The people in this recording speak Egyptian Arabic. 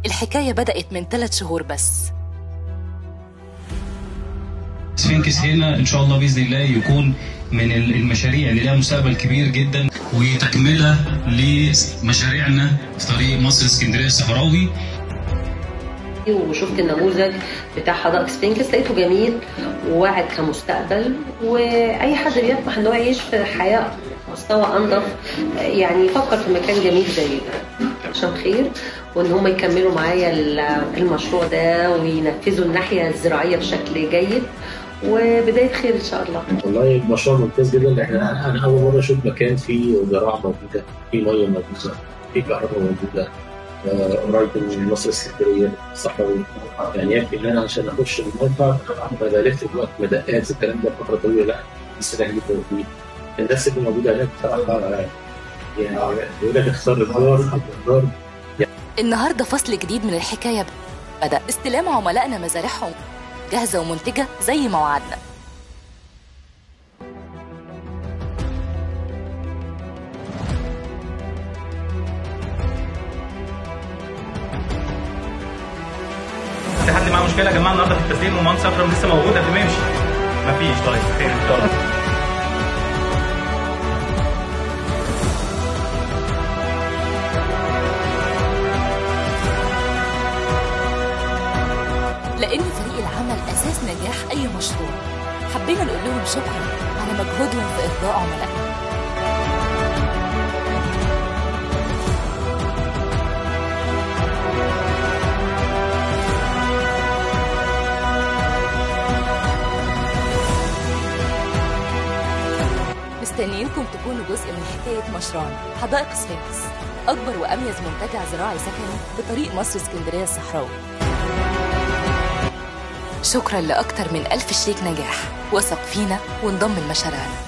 الحكاية بدأت من 3 شهور بس. سفينكس هنا إن شاء الله بإذن الله يكون من المشاريع اللي لها مستقبل كبير جدا، وتكملة لمشاريعنا في طريق مصر اسكندرية الصحراوي. وشفت النموذج بتاع حدائق سفينكس، لقيته جميل وواعد كمستقبل، واي حد بيطمح ان هو يعيش في حياة مستوى انضف يعني يفكر في مكان جميل زي ده. عشان خير، وان هم يكملوا معايا المشروع ده وينفذوا الناحية الزراعية بشكل جيد، وبداية خير ان شاء الله. والله المشروع ممتاز جدا. احنا انا اول مرة اشوف مكان فيه زراعة موجودة، فيه مية موجودة، فيه كهرباء موجودة، قريب من مصر اسكندرية الصحراوي. يعني يكفي ان انا عشان اخش الموقع ما بلفت الوقت مدقات الكلام ده فترة طويلة، لا سريع جدا. فيه الناس اللي موجودة هناك بصراحة يعني بيقول لك اختار الدار الدار. النهارده فصل جديد من الحكاية بدأ. استلام عملائنا مزارعهم جاهزة ومنتجه زي ما وعدنا. في حد معاه مشكلة يا جماعة النهارده في التسليم ومهندس اكرم لسه موجود قبل ما يمشي؟ مفيش. طيب خير ان شاء الله. لأن فريق العمل أساس نجاح أي مشروع، حبينا نقول لهم شكرا على مجهودهم في إرضاء عملائنا. مستنيينكم تكونوا جزء من حكاية مشروعنا حدائق سفينكس، أكبر وأميز منتجع زراعي سكني بطريق مصر اسكندرية الصحراوي. شكرا لأكثر من 1000 شريك نجاح وثق فينا وانضم لمشاريعنا.